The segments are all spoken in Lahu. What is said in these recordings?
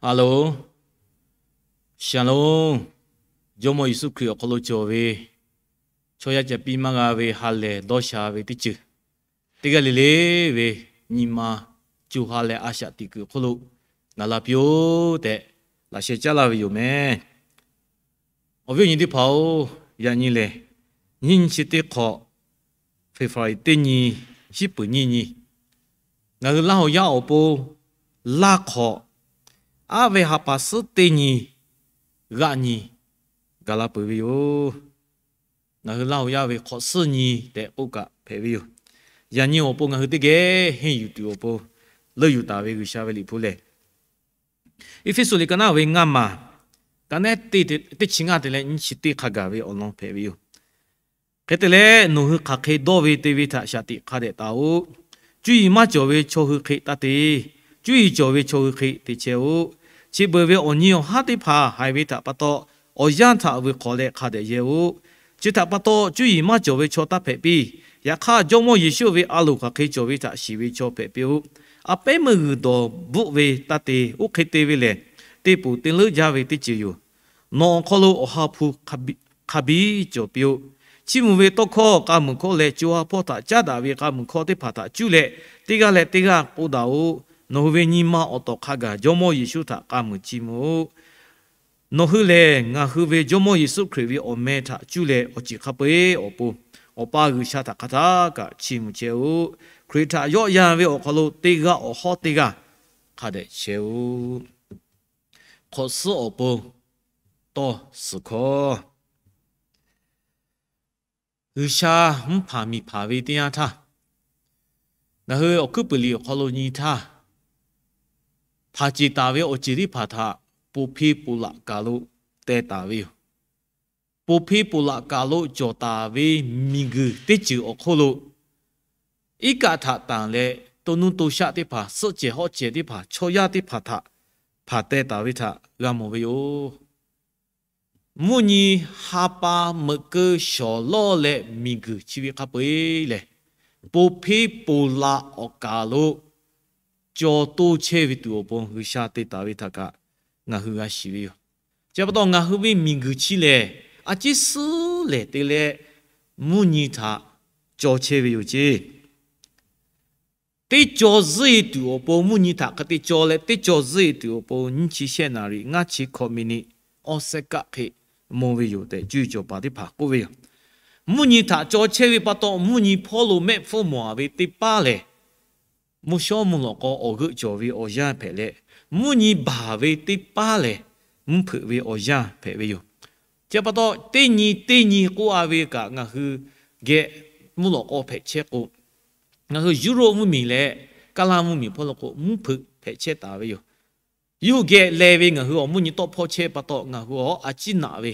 Hello, Shalom. Jawˇmawˇ Yeˍsuˆ Hkriꞈ awˬ hk'aw lo cawˬ ve chaw yaˇ ca piˇ maˇ g'a ve ha lehˬ dawˇ sha ve teˇ ceuˬ, teˇ g'aˇ le le ve nyi ma co ha leh a shaꞈ teꞈ kuiˬ hk'oˆ lo ngaˬ la piˇ-oˆ tehꞈ laꞈ sheh caˉ laˇ ve yoˬ meh. Awˬ viˉ awˬ nyi teˇ hpaˍ-oˬ, yaꞈ nyi lehˬ nyiˇ nyi chi teˇ hk'awꞈ, February teˇ nyi, shiˉ peuˍ nyiˇ nyi, ngaˬ hui Laˇ huˍ yaˇ awˬ pon laˇ hk'awꞈ aˉ ve ha pa suhˉ teˇ nyi g'aˆ nyi gaˬ la peuˬ ve yoˬ. Ngaˬ hui Laˇ huˍ yaˇ ve hk'awꞈ suhˉ nyi tehꞈ k'oˆ kaꞈ hpehꞈ ve yoˬ. Yaꞈ nyi awˬ pon ngaˬ hui teˇ geh henˇ yuˬ tuˬ awˬ pon leuˆ yuˬ taˍ ve G'uiˬsha ve liꞈ hpu lehˬ, Eˇfeˇsuꞈ liꞈ ka naˉ ve ngaˇ maˬ, ka naˉ teˇ, teˇ chi ngaˇ te leh nyiˇ chi teˇ hk'a gaˬ ve awˬ lawn hpehꞈ ve yoˬ. Hk'e te leh, nawˬ hui hk'aˬ hk'e dawˇ ve te ve htaꞈ shaˍ tiꞈ hk'a dehꞈ taˍ-oꞈ. Cuˇ yiˍ maˇ cawˬ ve chaw hui hk'e taˇ te. Cuˇ yiˍ cawˬ ve chaw hui hk'e te chehˇ-oꞈ. Chi beuꞈ ve awˬ nyi awˬ haˉ teˇ hpaˍ haiˬ ve htaꞈ pa taw, awˬ yanˇ htaꞈ vuiˬ hk'awꞈ leh hk'a dehꞈ yehˇ-oˆ. Chi htaꞈ pa taw, cuˇ yiˍ maˇ cawˬ ve chaw taˇ hpehꞈ piˇ. Yaꞈ hk'aˇ, Jawˇmawˇ Yeˍsuˆ ve a loˍ hk'aˬ hk'e cawˬ ve htaꞈ shiˍ ve chaw hpehꞈ piˇ-oˆ. A pehˉ meuˇ g'uiˬ dawˬ bvuhˆ ve taˇ te. Oˇ hk'e te ve lehˬ, te poˬ te leuˉ jaˇ ve teˇ ceuˬ yoˬ. Nawˬ awˬ hk'aw lo awˬ ha hpu hk'a biˇ cawˬ piˇ-oˆ. Chiˇ mvuh ve tawˇ hkawˇ k'a muiˬ hkawˇ leh co ha hpawˇ htaꞈ caˉ daꞈ ve k'a muiˬ hkawˇ teˇ hpaˍ htaꞈ cuˇ leh, teˇ g'aˇ leh teˇ g'aˇ k'oˆ daꞈ-oꞈ. Nawˬ hui ve nyi ma awˬ tawˍ hk'a gaˬ Jawˇmawˇ Yeˍsuˆ htaꞈ k'a muiˬ chiˇ mvuh-oˆ. Nawˬ hui lehˬ, ngaˬ hui ve Jawˇmawˇ Yeˍsuˆ Hkriꞈ ve awˬ meh htaꞈ cuˇ leh awˬ ceˬ hk'a peu-eˬ awˬ pon, Awˬ pa G'uiˬsha htaꞈ hk'a htaˇ kaꞈ chiˇ mvuh chehˇ-oˆ. Hkriꞈ htaꞈ yawˆ yan ve awˬ hk'aw lo teˇ g'aˇ awˬ hawˉ teˇ g'aˇ hk'a dehꞈ chehˇ-oˆ. Hk'awꞈ suhˉ awˬ pon tawˇ suhˍ hkawˇ. G'uiˬsha mvuhˇ hpanˍ miˬ hpanˍ ve teˇ yanˇ htaˇ, ngaˬ hui awˬ hkuiˉ puiˍ liꞈ awˬ hk'aw lo nyi htaˇ, hpanˍ ceˬ taˍ ve awˬ ceuˬ teˇ hpaˍ htaꞈ ponˬ hpeˇ ponˬ laꞈ kaˬ lo teh taˍ ve yoˬ. Ponˬ hpeˇ ponˬ laꞈ kaˬ lo cawˬ taˍ ve miˬguiˬ teˇ ceuˬ awˬ hk'oˆ lo, iˉ kaˆ htaꞈ tanˬ leh to nuˇ to shaˆ teˇ hpaˍ, suhˆ cehˬ hawˆ cehˬ teˇ hpaˍ, chaw yaˇ teˇ hpaˍ htaꞈ hpanˍ teh taˍ ve htaꞈ g'a mawˬ ve yoˬ. Mvuhˇ nyi ha pa meuꞈ keu shawˍ lawˇ leh miˬguiˬ chi ve hk'a peu-eˬ lehˬ, ponˬ hpeˇ ponˬ laꞈ awˬ kaˬ lo caw toˇ chehˇ ve tuˬ awˬ pon G'uiˬsha te taˍ ve htaꞈ kaꞈ ngaˬ hui g'a shiˍ ve yoˬ. Chi pa taw, ngaˬ hui ve miˬguiˬ chi lehˬ, a ciˉ suhˉ lehˬ te leh mvuhˇ nyi htaꞈ caw chehˇ ve yoˬ ceˇ. Teˇ caw zuhˇ e tuˬ awˬ pon mvuhˇ nyi htaꞈ hk'e te caw leh, teˇ caw zuhˇ e tuˬ awˬ pon nyiˇ chi shehˆ naˍ riˍ ngaˇ chi hkawꞈ miˬ niꞈ awˇ sehˉ kaˆ hk'e mawˬ ve yoˬ tehꞈ, cuˇ yiˍ cawˬ paˍ teˇ hpaˍ k'oˆ ve yoˬ. Mvuhˇ nyi htaꞈ caw chehˇ ve pa taw, mvuhˇ nyi hpawˇ lo mehˆ hpfuhˇ mawˬ-a ve teˇ paˉ lehˬ, mvuhˇ shawˉ mvuhˇ lawꞈ k'aw awˬ g'euˆ cawˬ ve awˬ yanˇ hpehꞈ leh, mvuhˇ nyi baˬ ve teˇ paˉ lehˬ, mvuhˇ hpeuꞈ ve awˬ yanˇ hpehꞈ ve yoˬ. Chi pa taw, teˇ nyi teˇ nyi k'oˆ-a ve kaꞈ ngaˬ hui geh mvuhˇ lawꞈ k'aw hpehꞈ chehˇ k'o, ngaˬ hui Yuˇrawˆ mvuhˇ miˬ leh Kaˇlaˇ mvuhˇ miˬ hpawˇ lo k'o, mvuhˇ hpeuꞈ hpehꞈ chehˇ taˍ ve yoˬ. Yawˇ hui geh leh ve ngaˬ hui awˬ mvuhˇ nyi tawˆ hpawˇ chehˇ pa taw, ngaˬ hui awˬ a ciˉ naꞈ ve,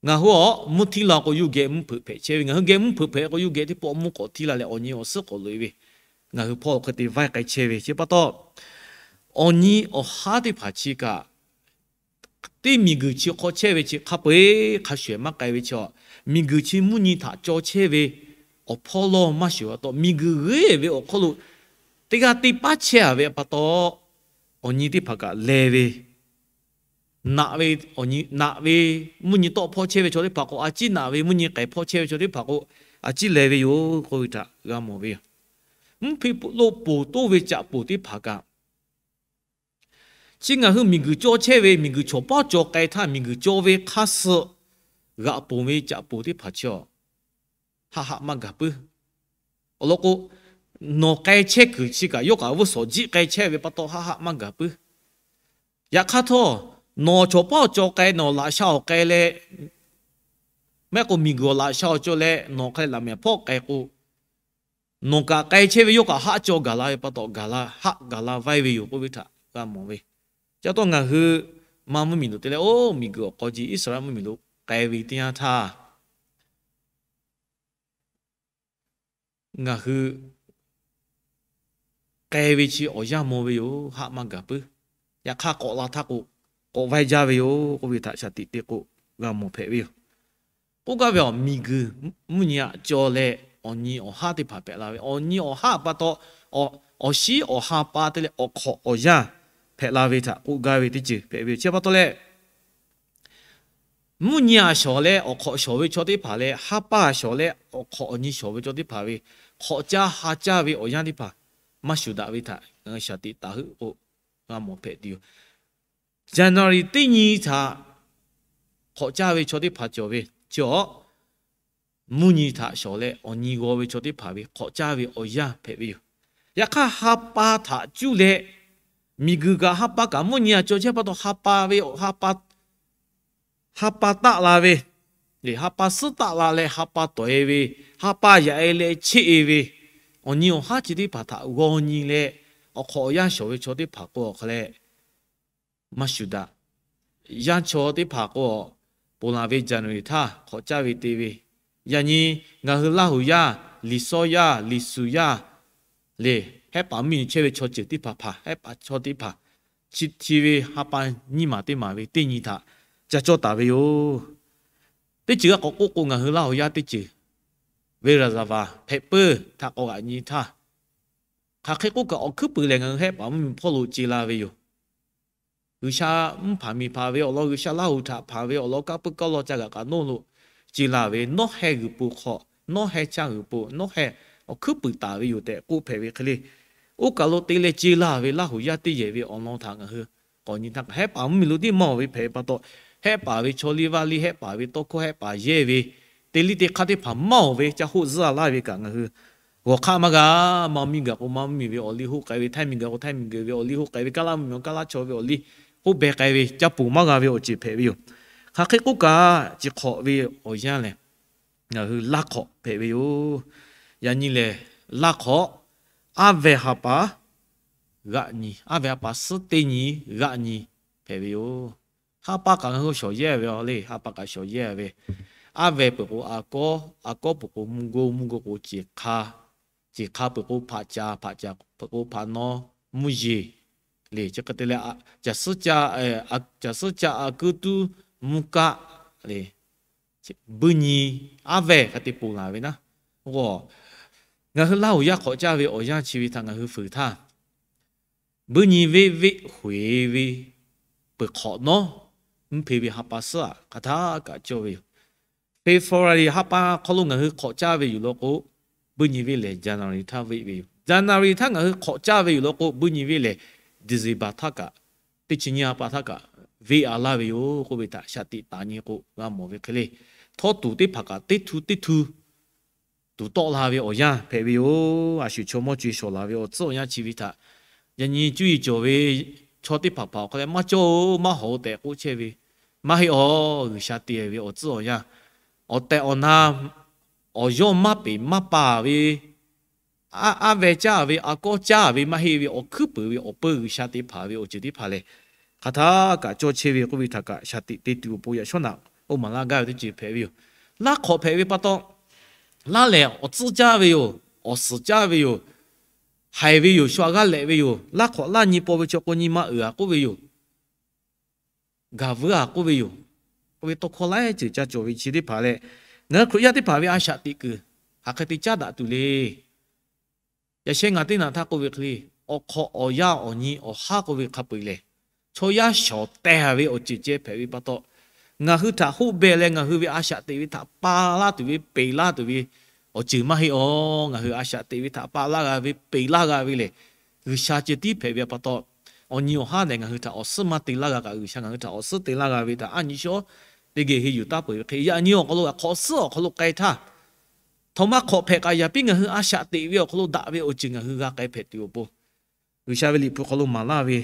ngaˬ hui awˬ mvuhˇ htiˇ la k'o, yawˇ hui geh mvuhˇ hpeuꞈ hpehꞈ chehˇ ve, ngaˬ hui geh mvuhˇ hpeuꞈ hpehꞈ k'o, yawˇ hui geh teˇ pawˆ mvuhˇ k'awꞈ htiˇ la leh awˬ nyi awˬ suhˉ k'awꞈ loꞈ-e ve, ngaˬ hui hpawˇ lo hk'e te vaiˇ k'ai chehˇ ve. Chi pa taw, awˬ nyi awˬ haˉ teˇ hpaˍ chi kaꞈ, teˇ miˬguiˬ chi hk'aw chehˇ ve chi hk'a peu-eˬ hk'a shuˍ ehˍ maˇ k'ai ve chi, miˬguiˬ chi mvuhˇ nyi htaꞈ caw chehˇ ve awˬ hpawˇ lawˇ maˇ shuˍ pa taw, miˬguiˬ g'eˇ ve awˬ hk'oˆ lo teˇ g'aˇ teˇ paˉ chehˇ-a ve pa taw, awˬ nyi teˇ hpaˍ kaꞈ leh ve, naꞈ ve, awˬ nyi naꞈ ve, mvuhˇ nyi tawˆ hpawˇ chehˇ ve chaw teˇ hpaˍ k'o, a ciˉ naꞈ ve, mvuhˇ nyi k'ehˬ hpawˇ chehˇ ve chaw teˇ hpaˍ k'o, a ciˉ leh ve yoˬ k'oˆ ve htaꞈ g'a mawˬ ve yoˬ. Mvuhˇ hpeꞈ lo ponˬ toˇ ve caꞈ ponˬ teˇ hpaˍ kaꞈ, chi ngaˬ hui miˬguiˬ caw chehˇ ve, miˬguiˬ chaw paˉ caw k'ai htaˇ miˬguiˬ caw ve hk'a suh g'aꞈ ponˬ ve caꞈ ponˬ teˇ hpaˍ chi, haˆ haˆ maˇ gaˬ puiˉ. Awˬ lawn k'o, nawˬ k'ai chehˇ kuiˬ chi kaꞈ yawˇ kaꞈ vuhˇ shawˍ jiˆ k'ai chehˇ ve pa taw haˆ haˆ maˇ gaˬ puiˉ. Yaꞈ hk'aˇ htawˇ, nawˬ chaw paˉ awˬ caw k'ai, nawˬ laꞈ sha awˬ k'ai leh, maˇ heˆ k'o miˬguiˬ awˬ laꞈ sha awˬ caw leh nawˬ hk'a leh laꞈ mehˍ hpawˇ k'ai k'o, nawˬ kaꞈ k'ai chehˇ ve yawˇ kaꞈ haˆ caw gaˬ la ve pa taw, gaˬ la, haˆ gaˬ la vaiˇ ve yoˬ k'oˆ ve htaꞈ g'a mawˬ ve. Chi pa taw ngaˬ hui maˇ mvuhˇ miˬ lo te leh, oˇ miˬguiˬ awˬ k'aw ji Iˉsaˍreˍlaˆ mvuhˇ miˬ lo k'ai ve teˇ yanˇ htaˇ, ngaˬ hui k'ai ve chi awˬ yanˇ maw ve yoˬ, haˆ maˇ gaˬ puiˉ. Yaꞈ hk'aˇ k'awꞈ la htaˇ k'o, k'awꞈ vaiˇ jaˇ ve yoˬ k'oˆ ve htaꞈ shaˍ tiꞈ te k'o, g'a mawˬ hpehꞈ ve yoˬ. K'oˆ gaˇ ve, awˬ miˬguiˬ mvuhˇ nyi aꞈ caw leh awˬ nyi awˬ haˉ teˇ hpaˍ hpehꞈ la ve, awˬ nyi awˬ haˉ pa taw, awˬ shiˉ awˬ ha pa te leh awˬ hk'awꞈ awˬ yanˇ hpehꞈ la ve htaꞈ k'oˆ gaˇ ve teˇ ceuˬ hpehꞈ ve yoˬ. Chi pa taw leh, mvuhˇ nyi a shawˍ leh awˬ hk'awꞈ shawˍ ve chaw teˇ hpaˍ leh, ha pa a shawˍ leh awˬ hk'awꞈ awˬ nyi shawˍ ve chaw teˇ hpaˍ ve hk'awꞈ caˇ ha caˇ ve awˬ yanˇ teˇ hpaˍ maˇ shuˍ daꞈ ve htaꞈ ngaˬ hui shaˍ tiꞈ taˍ heuˆ k'o, g'a mawˬ hpehꞈ tuˬ yoˬ. January teˇ nyi htaꞈ hk'awꞈ caˇ ve chaw teˇ hpaˍ cawˬ ve chi awˬ, mvuhˇ nyi htaꞈ shawˍ leh awˬ nyi g'aw ve chaw teˇ hpaˍ ve hk'awꞈ caˇ ve awˬ yanˇ hpehꞈ ve yoˬ. Yaꞈ hk'aˇ, ha pa htaꞈ cuˇ leh miˬguiˬ kaꞈ ha pa kaꞈ mvuhˇ nyi a cawˬ chehˇ pa taw, ha pa ve, ha pa taˆ la ve, ha pa suhˉ taˆ la leh ha pa tawˍ e ve, ha pa yaꞈ e leh cheˆ e ve, awˬ nyi awˬ haˉ chi teˇ hpaˍ htaꞈ g'aw nyi leh, awˬ hk'awꞈ awˬ yanˇ shawˍ ve chaw teˇ hpaˍ k'o awˬ hk'a leh maˇ shuˍ daꞈ. Yanˇ chaw teˇ hpaˍ k'o, ponˬ laˬ ve January htaˇ hk'awꞈ caˇ ve te ve, yaꞈ nyi ngaˬ hui Laˇ huˍ yaˇ, Liꞈ sawˉ yaˇ, Liꞈ suˍ yaˇ le, hehˆ paˍ mvuhˇ miˬ chehˇ ve chaw ceuˬ teˇ hpaˍ hpaˍ, hehˆ paˍ chaw teˇ hpaˍ chi, chi ve ha pa nyiˇ maˬ teˇ maˬ ve teˇ nyi htaꞈ ca cawˇ taˍ ve yoˬ. Teˇ ceuˬ g'a k'awꞈ k'oˆ k'o, ngaˬ hui Laˇ huˍ yaˇ teˇ ceuˬ ve raˍ zaˍ vaˍ hpehꞈ peuˬ htaꞈ k'awꞈ g'aꞈ nyi htaˇ, hk'aˬ hk'e k'oˆ kaꞈ awˬ hkuiˉ puiˍ lehˬ ngaˬ hui hehˆ paˍ mvuhˇ miˬ hpawˇ lo ce la ve yoˬ. G'uiˬsha mvuhˇ hpanˍ miˬ hpanˍ ve awˬ lawn, G'uiˬsha Laˇ huˍ htaꞈ hpanˍ ve awˬ lawn, kaˇ puiˉ kaˇ law ca g'aꞈ kaꞈ nawˇ lo ce la ve, nawˬ heh g'uiˬ po hk'aw, nawˬ heh chaˇ g'uiˬ po, nawˬ heh awˬ hkuiˉ puiˍ taˍ ve yoˬ tehꞈ k'oˆ hpehꞈ ve hk'e le. Oˇ kaˬ lo te leh ce la ve Laˇ huˍ yaˇ teˇ yehˬ ve awˬ lawn htaꞈ ngaˬ hui k'awꞈ nyi htaˇ kaꞈ, hehˆ paˍ mvuhˇ miˬ lo tiˉ maˇ oˬ ve hpehꞈ pa taw, hehˆ paˍ ve chaw liˇ vaˇ liˇ, hehˆ paˍ ve tawˇ hkawˇ, hehˆ paˍ yehˇ ve te liˇ te hk'aˇ teˇ hpaˍ maˇ oˬ ve ca hoˆ zuhˇ a laˇ ve kaꞈ ngaˬ hui g'awˬ hk'aˆ maˇ g'a. Maˇ miˇ gaˬ k'o maˇ miˇ ve awˬ liˇ hoˆ k'ai ve, htaiˇ miˇ gaˬ k'o htaiˇ miˇ gaˬ ve awˬ liˇ hoˆ k'ai ve, kaˇ laˇ mvuhˇ miˬ awˬ kaˇ laˇ chaw ve awˬ liˇ hoˆ beh k'ai ve, ca ponˬ maˇ g'a ve awˬ ceuˬ hpehꞈ ve yoˬ. Hk'aˬ hk'e k'oˆ kaꞈ, chi hk'awꞈ ve awˬ yanˇ lehˬ, ngaˬ hui laˇ hk'awꞈ hpehꞈ ve yoˬ. Yaꞈ nyi lehˬ, laˇ hk'awꞈ, aˉ vehˬ ha pa g'aˆ nyi, aˉ vehˬ ha pa suhˉ teˇ nyi g'aˆ nyi hpehꞈ ve yoˬ. Ha pa kaꞈ ngaˬ hui shawˍ yehˇ ve a le, ha pa kaꞈ shawˍ yehˇ ve, aˉ vehˬ peuˬ k'o a kawˉ, a kawˉ peuˬ k'o mvuhˇ goˇ, mvuhˇ goˇ k'o ceˬ hk'a, ceˬ hk'a peuˬ k'o hpaꞈ caˍ, hpaꞈ caˍ peuˬ k'o hpaꞈ nawˉ, mvuhˇ yeˬ le, chi hk'e te leh, caˬ suhˉ caˇ, caˬ suhˉ caˇ a kuˉ tuˉ mvuhˇ kaˆ le, buiˇ nyi, aˉ vehˬ hk'a te ponˬ laˬ ve naˉ. Ngaˬ hui Laˇ huˍ yaˇ hk'awꞈ caˇ ve awˬ yanˇ chi ve htaꞈ ngaˬ hui fuiˍ htaˇ, buiˇ nyi veˆ veˆ hoeˍ ve peuˬ hk'awꞈ nawˉ, mvuhˇ hpe ve ha pa suhˉ aꞈ hk'aˬ htaˇ kaꞈ cawˇ ve yoˬ. February ha pa hk'aw lo ngaˬ hui hk'awꞈ caˇ ve yoˬ law k'o, buiˇ nyi veˆ lehˬ January htaˇ veˆ ve yoˬ. January htaˇ ngaˬ hui hk'awꞈ caˇ ve yoˬ law k'o, buiˇ nyi veˆ lehˬ December htaˇ kaꞈ, teˇ chi nyiˇ ha pa htaˇ kaꞈ veˆ a laˇ ve yoˬ k'oˆ ve htaꞈ shaꞈ teꞈ taˍ nyi k'o, g'a mawˬ ve hk'e le. Htawˇ tuˬ teˇ hpaˍ kaꞈ teˇ htu teˇ htu tuˬ tawˆ la ve awˬ yanˇ hpehꞈ ve yoˬ. A shu chaw mawˇ co e shawˍ laˬ ve awˬ tcuhˉ awˬ yanˇ chi ve htaꞈ yaꞈ nyi cuˇ yiˍ cawˬ ve chaw teˇ hpaˍ hpaˍ awˬ hk'aw leh maˇ cawˇ-oˬ, maˇ hawˍ-oˬ tehꞈ k'oˆ chehˇ ve, maˇ heˆ awˬ. G'uiˬsha te ve awˬ tcuhˉ awˬ yanˇ, awˬ tehˬ awˬ na awˬ yawˇ maˇ peˍ maˇ paˍ ve, aˉ vehˬ caˇ ve, a kawˉ caˇ ve maˇ heˆ ve, awˬ hkuiˉ puiˍ ve awˬ peu G'uiˬsha te hpanˍ ve awˬ ceuˬ teˇ hpaˍ lehˬ, hk'aˬ htaˇ kaꞈ cawˇ chehˇ ve k'oˆ ve htaꞈ kaꞈ shaꞈ teꞈ te tuˬ awˬ pon yaꞈ shawˉ naꞈ oˇ maˍ laˇ gaˇ ve teˇ ceuˬ hpehꞈ ve yoˬ. Laˇ hk'awꞈ hpehꞈ ve pa taw, laˇ lehˬ awˬ tcuhˉ caˇ ve yoˬ, awˬ suhˍ caˇ ve yoˬ, haiˬ ve yoˬ, shu a g'aˇ lehꞈ ve yoˬ. Laˇ hk'awꞈ laˇ nyi paw ve chaw k'o nyi ma uiˍ a k'oˆ ve yoˬ, gaˬ vuiˬ a k'oˆ ve yoˬ. K'oˆ ve tawˇ hkawˇ laiˉ ceuˬ ca cawˬ ve chi teˇ hpaˍ leh, ngaˬ hui Hkriꞈ yaˇ teˇ hpaˍ ve a shaꞈ teꞈ kuiˬ hk'aˬ hk'e te caˉ daꞈ tuˬ le. Yaꞈ sheh ngaˬ teˇ naꞈ htaˇ k'oˆ ve hk'e le, awˬ hk'awꞈ awˬ yaˇ awˬ nyi awˬ haˉ k'oˆ ve hk'a peu eˬ lehˬ, chaw yaˇ shawˍ tehˬ ve awˬ ceuˬ ceh hpehꞈ ve pa taw, ngaˬ hui htaꞈ hoˆ beh leh ngaˬ hui ve a shaꞈ teꞈ ve htaꞈ pa laˇ tuˬ ve, peꞈ laˇ tuˬ ve awˬ ceuˬ maˇ heˆ awˬ. Ngaˬ hui a shaꞈ teꞈ ve htaꞈ pa laˇ g'a ve, peꞈ laˇ g'a ve lehˬ, G'uiˬsha ceh tiˉ hpehꞈ ve pa taw, awˬ nyi awˬ haˉ lehˬ ngaˬ hui htaꞈ awˬ suhˉ maˇ te laˇ g'a kaꞈ, G'uiˬsha ngaˬ hui htaꞈ awˬ suhhˉ te laˇ g'a ve htaꞈ a nyi shawˉ teˇ geh henˇ yuˬ taˇ peuˬ ve hk'e, yaꞈ nyi awˬ hk'aw lo hk'awꞈ suhˉ awˬ hk'aw lo k'ai htaˇ, htaꞈ maˇ hk'awꞈ hpehꞈ kaꞈ yaꞈ piˉ ngaˬ hui a shaꞈ teꞈ ve awˬ hk'aw lo daꞈ ve awˬ ceuˬ ngaˬ hui g'a k'ai hpehꞈ tuˬ awˬ pon, G'uiˬsha ve Liꞈ hpu hk'aw lo maˍ laˇ ve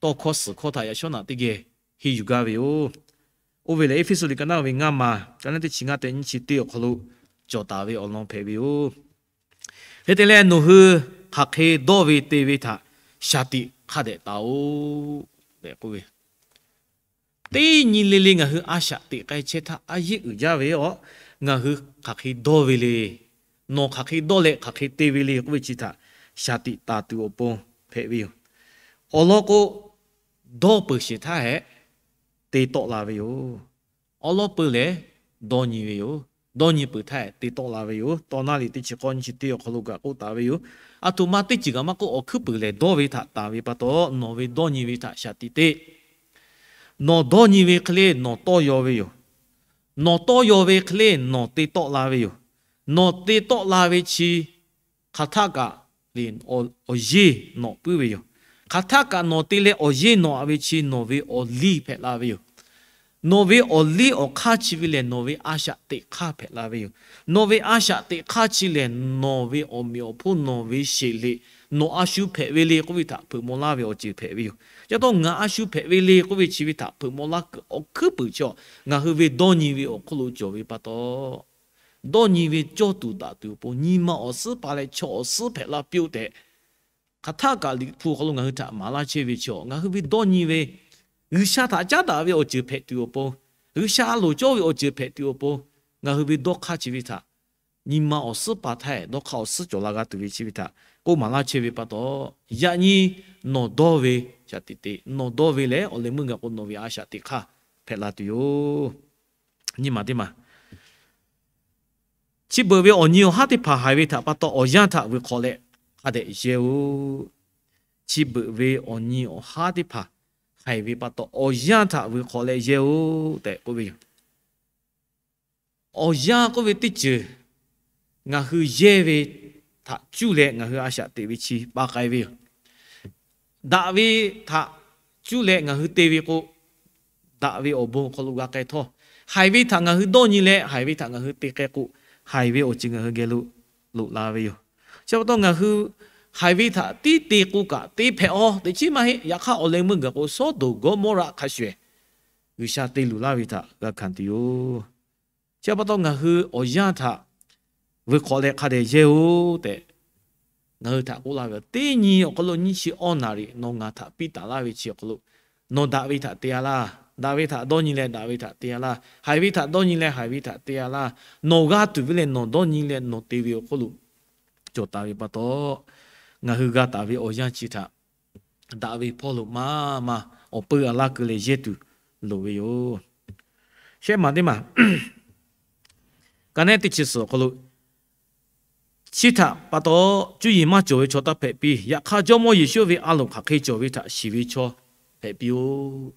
tawˇ hkawˇ suhˍ hkawˇ htaꞈ yaꞈ shawˉ naꞈ teˇ geh henˇ yuˬ gaˇ ve yoˬ. Oˇ ve lehˬ, Eˇfeˇsuꞈ liꞈ ka naˉ ve ngaˇ maˬ, ka naˉ teˇ chi ngaˇ tehꞈ nyiˇ chi teˇ awˬ hk'aw lo cawˬ taˍ ve awˬ lawn hpehꞈ ve yoˬ. Hk'e te leh, nawˬ hui hk'aˬ hk'e dawˇ ve te ve htaꞈ shaˍ tiꞈ hk'a dehꞈ taˍ-oꞈ tehꞈ k'oˆ ve, teˇ nyi le le ngaˬ hui a shaꞈ teꞈ k'ai chehˇ htaˇ a yeˆ uiˍ jaˇ ve yoˬ. Ngaˬ hui hk'aˬ hk'e dawˇ ve le, nawˬ hk'aˬ hk'e dawˇ leh hk'aˬ hk'e te ve le k'oˆ ve chi htaꞈ shaˍ tiꞈ taˍ tuˬ awˬ pon hpehꞈ ve yoˬ. Awˬ lawn k'o, dawˇ peuˬ sheˍ htaˇ hehꞈ te tawˆ la ve yoˬ. Awˬ lawn peuˬ lehˬ, dawˇ nyi ve yoˬ. dawˇ nyi peuˬ htaˇ te tawˆ la ve yoˬ. Tawˇ naˉ liꞈ teˇ chi k'awˇ nyiˇ chi teˇ awˬ hk'aw lo kaꞈ k'oˆ taˍ ve yoˬ. Aˬ htoꞈ ma teˇ ceuˬ kaꞈ maˇ k'oˆ, awˬ hkuiˉ puiˍ lehˬ dawˇ ve htaꞈ taˍ ve pa taw, nawˬ ve dawˇ nyi ve htaꞈ shaˍ tiꞈ te. Nawˬ dawˇ nyi ve hk'e le nawˬ tawˇ yaw ve yoˬ. Nawˬ tawˇ yaw ve hk'e le nawˬ te tawˆ la ve yoˬ. Nawˬ te tawˆ la ve chi hk'aˬ htaˆ kaꞈ le awˬ yeˇ nawꞈ puiˉ ve yoˬ. Hk'aˬ htaˆ kaꞈ nawˬ te leh awˬ yeˇ nawꞈ ve chi nawˬ ve awˬ liˇ hpehꞈ la ve yoˬ. Nawˬ ve awˬ liˇ awˬ hk'aˇ chi ve lehˬ nawˬ ve a shaꞈ teꞈ hk'aˇ hpehꞈ la ve yoˬ. Nawˬ ve a shaꞈ teꞈ hk'aˇ chi lehˬ nawˬ ve awˬ meꞈ awˬ hponˇ, nawˬ ve sheˍ liꞈ, nawˬ a shu hpehꞈ ve le k'oˆ ve htaꞈ hpeuꞈ maw laˇ ve awˬ ceuˬ hpehꞈ ve yoˬ. Chi pa taw ngaˬ a shu hpehꞈ ve le k'oˆ ve chi ve htaꞈ hpeuꞈ maw laˇ kuiˬ awˬ hkuiˉ puiˍ chi, ngaˬ hui ve dawˇ nyi ve awˬ hk'oˆ lo cawˬ ve pa taw, dawˇ nyi ve cawˇ tuˬ daꞈ tuˬ awˬ pon nyi ma awˬ suhˉ pa leh chaw awˬ suhˉ hpehꞈ la piˇ-oˆ tehꞈ, hk'aˬ htaˆ kaꞈ Liꞈ hpu awˬ hk'aw lo ngaˬ hui htaꞈ maˍ laˇ chehˇ ve chi, ngaˬ hui ve dawˇ nyi ve G'uiˬsha htaꞈ caˉ daꞈ ve awˬ ceuˬ hpehꞈ tuˬ awˬ pon, G'uiˬsha a loˍ cawˇ ve awˬ ceuˬ hpehꞈ tuˬ awˬ pon, ngaˬ hui ve dawˇ hk'aˇ chi ve htaꞈ nyi ma awˬ suhˉ pa htaˇ dawˇ hk'aˇ awˬ suhˉ cawˬ la g'a tuˬ ve chi ve htaꞈ k'oˆ maˍ laˇ chehˇ ve pa taw, yaꞈ nyi nawˬ dawˇ ve shaˍ tiꞈ te, nawˬ dawˇ ve lehˬ awˬ leh meuˇ gaˬ k'o nawˬ ve a shaꞈ teꞈ hk'aˇ hpehꞈ la tuˬ yoˬ. Nyi ma teˇ maˬ chi beuꞈ ve awˬ nyi awˬ haˉ teˇ hpaˍ haiˬ ve htaꞈ pa taw awˬ yanˇ htaꞈ vuiˬ hk'awꞈ leh hk'a dehꞈ yehˇ-oˆ. Chi beuꞈ ve awˬ nyi awˬ haˉ teˇ hpaˍ haiˬ ve pa taw awˬ yanˇ htaꞈ vuiˬ hk'awꞈ leh yehˇ-oˆ tehꞈ k'oˆ ve yoˬ. Awˬ yanˇ k'oˆ ve teˇ ceuˬ ngaˬ hui yehˇ ve htaꞈ cuˇ leh ngaˬ hui a shaꞈ teꞈ ve chi pa k'ai ve yoˬ. Daꞈ ve htaꞈ cuˇ leh ngaˬ hui te ve k'o, daꞈ ve awˬ bon awˬ hk'aw lo g'a k'ai htawˇ, haiˬ ve htaꞈ ngaˬ hui dawˇ nyi leh haiˬ ve htaꞈ ngaˬ hui te k'ai k'o, haiˬ ve awˬ ceuˬ ngaˬ hui geh lo loꞈ la ve yoˬ. Chi pa taw ngaˬ hui haiˬ ve htaꞈ tiˉ te k'o kaꞈ te hpehꞈ-aw teꞈ chiˉ maˇ heˆ. Yaꞈ hk'aˇ awˬ leh meuˇ gaˬ k'o Sawˉdonˍ Gawˇmawˇraꞈ hk'a shuˍ shuˍ G'uiˬsha te luˬ laˇ ve htaꞈ g'a hkanˍ tuˬ yoˬ. Chi pa taw ngaˬ hui awˬ yanˇ htaꞈ vuiˬ hk'awꞈ leh hk'a dehꞈ yehˇ-oˆ tehꞈ ngaˬ hui htaꞈ k'oˆ laˇ ve yoˬ. Teˇ nyi awˬ hk'aw lo nyiˇ chi awˇ naˍ riˍ nawˬ ngaˬ htaꞈ piˇ taˍ laˇ ve chi awˬ hk'aw lo, nawˬ daꞈ ve htaꞈ te-a laˇ. Daꞈ ve htaꞈ dawˇ nyi leh daꞈ ve htaꞈ te-a laˇ. Haiˬ ve htaꞈ dawˇ nyi leh haiˬ ve htaꞈ te-a laˇ. Nawˬ g'a tuˬ ve leh nawˬ dawˇ nyi leh nawˬ te ve awˬ hk'oˆ lo cawˬ taˍ ve pa taw, ngaˬ hui g'a taˍ ve awˬ yanˇ chi htaꞈ daꞈ ve hpawˇ lo maˇ maˇ awˬ peu a laˇ keu leh yehˇ tuˬ loˍ ve yoˬ. Shehˆ maˬ teˇ maˬ ka nehˉ teˇ chi suhˍ awˬ hk'aw lo, chi htaꞈ pa taw cuˇ yiˍ maˇ cawˬ ve chaw taˇ hpehꞈ piˇ. Yaꞈ hk'aˇ Jawˇmawˇ Yeˍsuˆ ve a loˍ hk'aˬ hk'e cawˬ ve htaꞈ shiˍ ve chaw hpehꞈ piˇ-oˆ.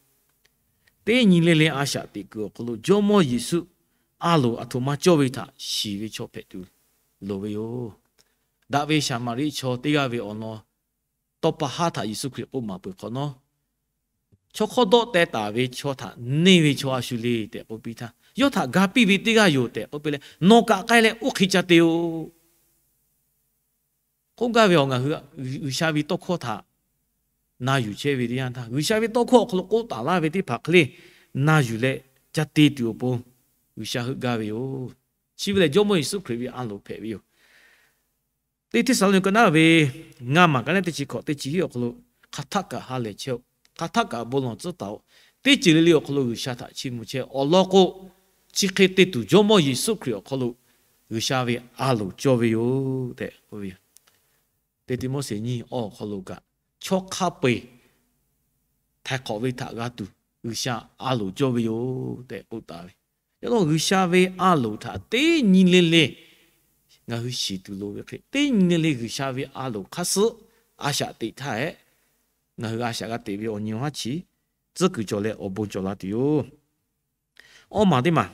Teˇ nyi le le a shaꞈ teꞈ kuiˬ awˬ hk'aw lo Jawˇmawˇ Yeˍsuˆ a loˍ aˬ htoꞈ ma cawˇ ve htaꞈ shiˍ ve chaw hpehꞈ tuˬ loˍ ve yoˬ. Daꞈ ve Saˍmaˍriˆ chaw teˇ g'aˇ ve awˬ lawn tawˇ pa haˉ htaꞈ Yeˍsuˆ Hkriꞈ k'oˆ maˍ peuˬ hk'awꞈ nawˉ, chaw hk'awˇ dawˆ teh taˍ ve chaw htaꞈ neˇ ve chaw a shu le tehꞈ k'oˆ piˇ htaˇ, yawˇ htaꞈ ga piˇ ve teˇ g'aˇ yoˬ tehꞈ k'oˆ piˇ leh, nawˬ kaꞈ k'ai leh oˇ hk'e ca te-oˬ. K'oˆ gaˇ ve awˬ ngaˬ hui G'uiˬsha ve tawˇ hkawˇ htaꞈ na yuˬ chehˇ ve teˇ yanˇ htaˇ, G'uiˬsha ve tawˇ hkawˇ awˬ hk'aw lo k'oˆ taˍ laˇ ve teˇ hpaˍ hk'e le na yuˬ leh ca te tuˬ awˬ pon G'uiˬsha heuˆ gaˇ ve yoˬ. Chi ve lehˬ Jawˇmawˇ Yeˍsuˆ Hkriꞈ ve a loˍ hpehꞈ ve yoˬ. Teˇ Hteˇsaˍlawˇniˆ ka naˉ ve ngaˇ maˬ ka naˉ teˇ chi hkawꞈ teˇ chi hiˆ awˬ hk'aw lo, hk'aˬ htaˆ kaꞈ ha lehˬ chehˇ-oˆ. Hk'aˬ htaˆ kaꞈ bon lawˬ tcuhˉ taˍ-oꞈ. Teˇ ceuˬ le le awˬ hk'aw lo G'uiˬsha htaꞈ chiˇ mvuh chehˇ awˬ lawn k'o, chi hk'e te tuˬ Jawˇmawˇ Yeˍsuˆ Hkriꞈ awˬ hk'aw lo G'uiˬsha ve a loˍ cawˇ ve yoˬ tehꞈ k'oˆ ve yoˬ. Teˇ Tiˆmoˉseˍ nyiˇ awˇ awˬ hk'aw lo kaꞈ, chaw hk'a peu-eˬ htaiˍ hk'awꞈ ve htaꞈ g'a tuˬ G'uiˬsha a loˍ cawˇ ve yoˬ tehꞈ k'oˆ taˍ ve. Yaꞈ hk'aˇ G'uiˬsha ve a loˍ htaꞈ teˇ nyi le le ngaˬ hui shiˍ tuˬ loˍ ve hk'e, teˇ nyi le le G'uiˬsha ve a loˍ hk'aˇ suh a shaꞈ teꞈ htaˇ hehꞈ, ngaˬ hui a shaꞈ g'a teꞈ ve awˬ nyi awˬ haˉ chi tcuhˉ kuiˬ cawˬ leh awˬ bon cawˬ la tuˬ yoˬ. Awˇ maˬ teˇ maˬ,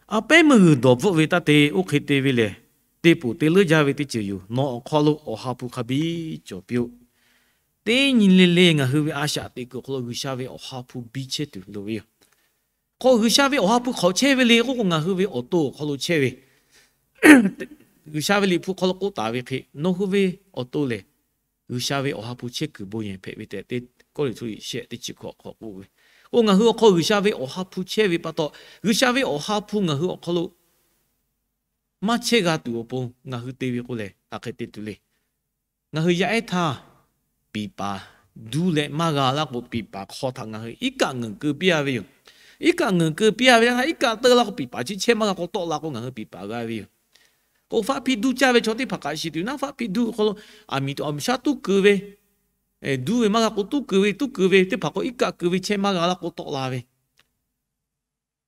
a pehˉ meuˇ g'uiˬ dawˬ bvuhˆ ve taˇ te. Oˇ hk'e te ve lehˬ, te poˬ te leuˉ jaˇ ve teˇ ceuˬ yoˬ. Nawˬ awˬ hk'aw lo Awˬ ha hpu hk'a biˇ cawˬ piˇ-oˆ. Teˇ nyi le le ngaˬ hui ve a shaꞈ teꞈ kuiˬ awˬ hk'aw lo G'uiˬsha ve Awˬ ha hpu biˇ chehˇ tuˬ loˍ ve yoˬ. Hk'aw G'uiˬsha ve Awˬ ha hpu hk'awꞈ chehˇ ve le k'oˆ k'o, ngaˬ hui ve awˬ to awˬ hk'aw lo chehˇ ve G'uiˬsha ve Liꞈ hpu hk'aw lo k'oˆ taˍ ve hk'e, nawˬ hui ve awˬ to lehˬ G'uiˬsha ve Awˬ ha hpu chehˇ kuiˬ bon yehˬ hpehꞈ ve tehꞈ, Kawˇrenˍhtuˆ liꞈ shehˆ teˇ chi hkawꞈ hk'aw k'oˆ ve. K'o ngaˬ hui awˬ hk'aw G'uiˬsha ve Awˬ ha hpu chehˇ ve pa taw, G'uiˬsha ve Awˬ ha hpu ngaˬ hui awˬ hk'aw lo maˇ chehˇ g'a tuˬ awˬ pon ngaˬ hui te ve k'o lehˬ, hk'aˬ hk'e te tuˬ le. Ngaˬ hui yaˇ ehˉ htaˇ piˍ paˍ duˇ leh maˇ g'a laˇ k'o, piˍ paˍ hk'aw htaꞈ ngaˬ hui iˉ kaˆ ngeuˍ keu piˇ-a ve yoˬ. Iˉ kaˆ ngeuˍ keu piˇ-a ve htaˇ, iˉ kaˆ teuˆ laˇ k'o, piˍ paˍ chi chehˇ maˇ g'a k'o tawˆ la k'o, ngaˬ hui piˍ paˍ g'a ve yoˬ. K'o, faˆ hpiˇ duˇ caˇ ve chaw teˇ hpaˍ kaꞈ shiˍ tuˬ naˉ, faˆ hpiˇ duˇ awˬ hk'aw lo aˬ miˍ tuˬ aˬ miˍ shaˉ tuˉ keu ve, duˇ ve maˇ g'a k'o tuˉ keu ve, tuˉ keu ve teˇ hpaˍ k'o, iˉ kaˆ keu ve chehˇ maˇ g'a laˇ k'o tawˆ la ve